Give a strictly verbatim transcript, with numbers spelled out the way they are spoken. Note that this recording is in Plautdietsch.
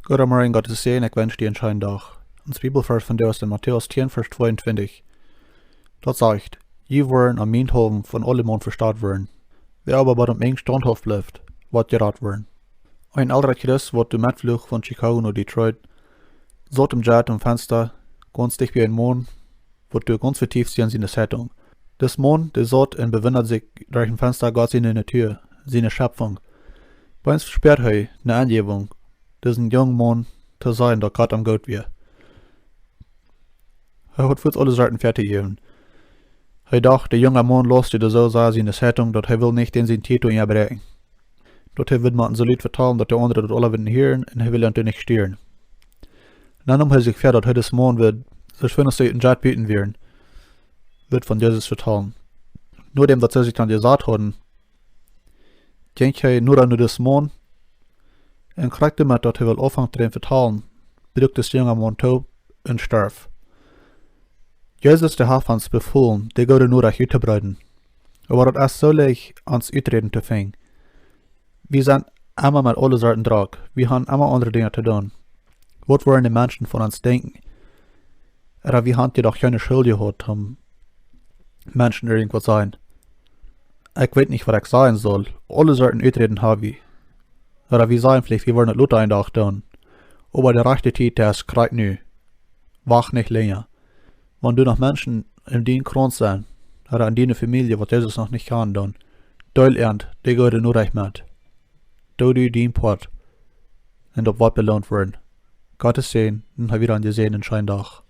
Goodemorjen, Gott sien Säajen, ekj wensch die een scheenen Dach. Ons Bibelvers vondoag es en Matäus tieen, Vers tweeuntwintich. Daut sajcht: "Jie woaren aum mienetwäajen von aule Maun vestonen woaren. Wäa oba bat aum Enj staunthauft blift, woat jerat woaren." Een elra Christ, waut doa metfluach von Chicago no Detroit, saut em Jet aum Fensta, gaunz dicht bie een Maun, waut doa gaunz vetieft wia en siene Zeitung. Dis Maun, dee saut un bewundad sikj derch een Fensta Gott siene Natua, siene Schepfunk. Bie ons vespieed hee ne Enjäwunk, disen jungen Maun to sajen, daut Gott am goot wia. Hee haud fuaz aule Sorten väa to jäwen. Hee docht, de junge Maun laust doa soo sea siene Zeitung, daut hee wull nich dän siene Tiet unjabräakjen. Daut hee wudd mau soo lud vetalen, daut de aundre daut aula wudden hieren, un hee wull an nich stieren. Dan neem hee sikj väa, daut hee dis Maun wudd, soo schwind aus see ut dän Jet buten wieren, wudd von Jesus vetalen. Nodäm daut see sikj dan jesat hauden, jinkj hee no, no dis Maun, un krakjt doamet, daut hee wull aunfangen to vetalen, bruak dis junge Maun toop un storf. Jesus, dee haft ons befolen, de goode Norecht uttobreeden. Oba daut es soo leicht, ons Uträden to finjen. Wie sent emma met aule Sorten drock. Wie haben emma aundre Dinja to doonen. Waut woaren de Menschen von ons denkjen? Ooda wie haben je doch kjeene Schult jehaut, om Menschen irjentwaut sajen. Ekj weet nich, waut ekj sajen saul. Aule Sorten Uträden hab wie. Ooda wie sajen veleicht, wie woaren daut lota een Dach doonen. Oba de rajchte Tiet es krakjt nu. Wacht nich lenja. Wan doa noch Menschen en dienen Kreis sent, ooda en diene Famielje, waut Jesus noch nich kjanen, dan deel an de goode Norecht met. Doo du dien Poat, un daut woat beloont woaren. Gott sien Säajen, un hab wada een jesäajenden scheenen Dach.